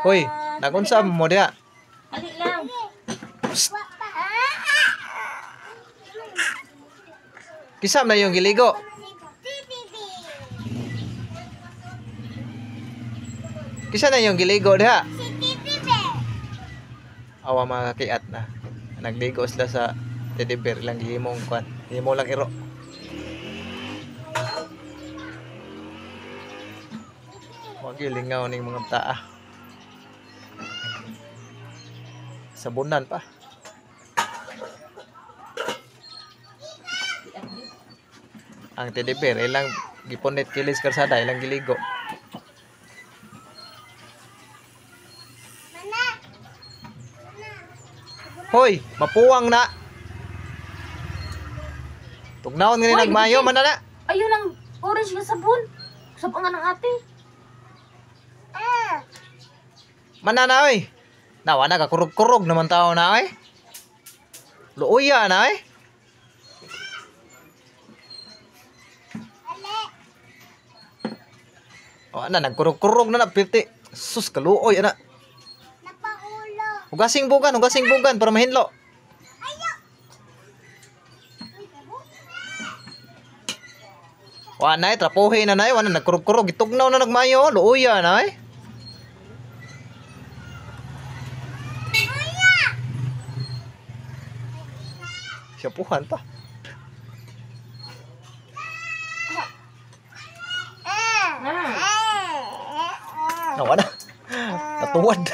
Hoy, nagunsa mo diha? Ali lang. Psst. Kisam na yung giligo. Kisa na yung giligo diha? Awa mga kakiat na. Nagligo sila sa teddy bear lang gihimong kwan. Gihimo lang iro. Wa gilingaw ning mga taa. Sabunan pa. Ang teddy bear ilang gipunit kilis karsada ilang giligo. Hoy, mapuwang na. Tugnaon ngani nagmayo man na. Ayun ang orange nga sabon. Sabon nga ng ate. Manana oy. Nawa na kakurog-kurog naman tao na oy. Luoya na oy. O ana nagkurog-kurog na na pirti. Sus kaluoy ana. Hugasing bugan para mahinlo. Wa nay trapohe na nay, wa na nagkurog-kurog gitugnaw na nagmayo, luoya na ay. Siyapuhan pa. Nawa na. Natuwad.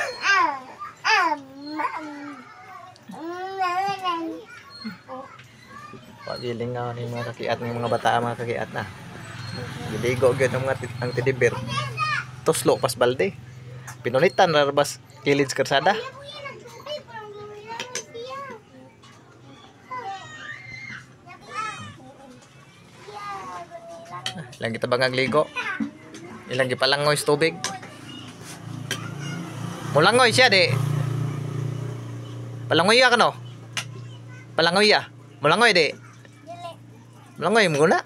Pagiling nga ni mga kakiat ng mga bata, mga kakiat na. Giligo gyud ang mga ang teddy bear. Tuslo pas balde. Pinunitan ra bas kilid sa karsada. Ilang kita bang ligo? Ilang gipalangoy sa tubig? Mulangoy siya di. Palangoy ka no? Palangoy ya. Mulangoy di. Mulangoy mo na.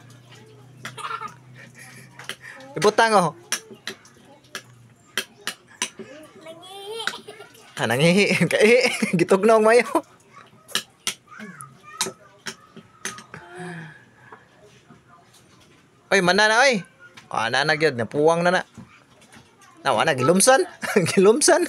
Ibutang oh. Ah, nangihi. Kaihi. Gitugnaw mayo. Oy, mana na oy. Ana na gyud, napuwang na na. Nawa na gilumsan. Gilumsan.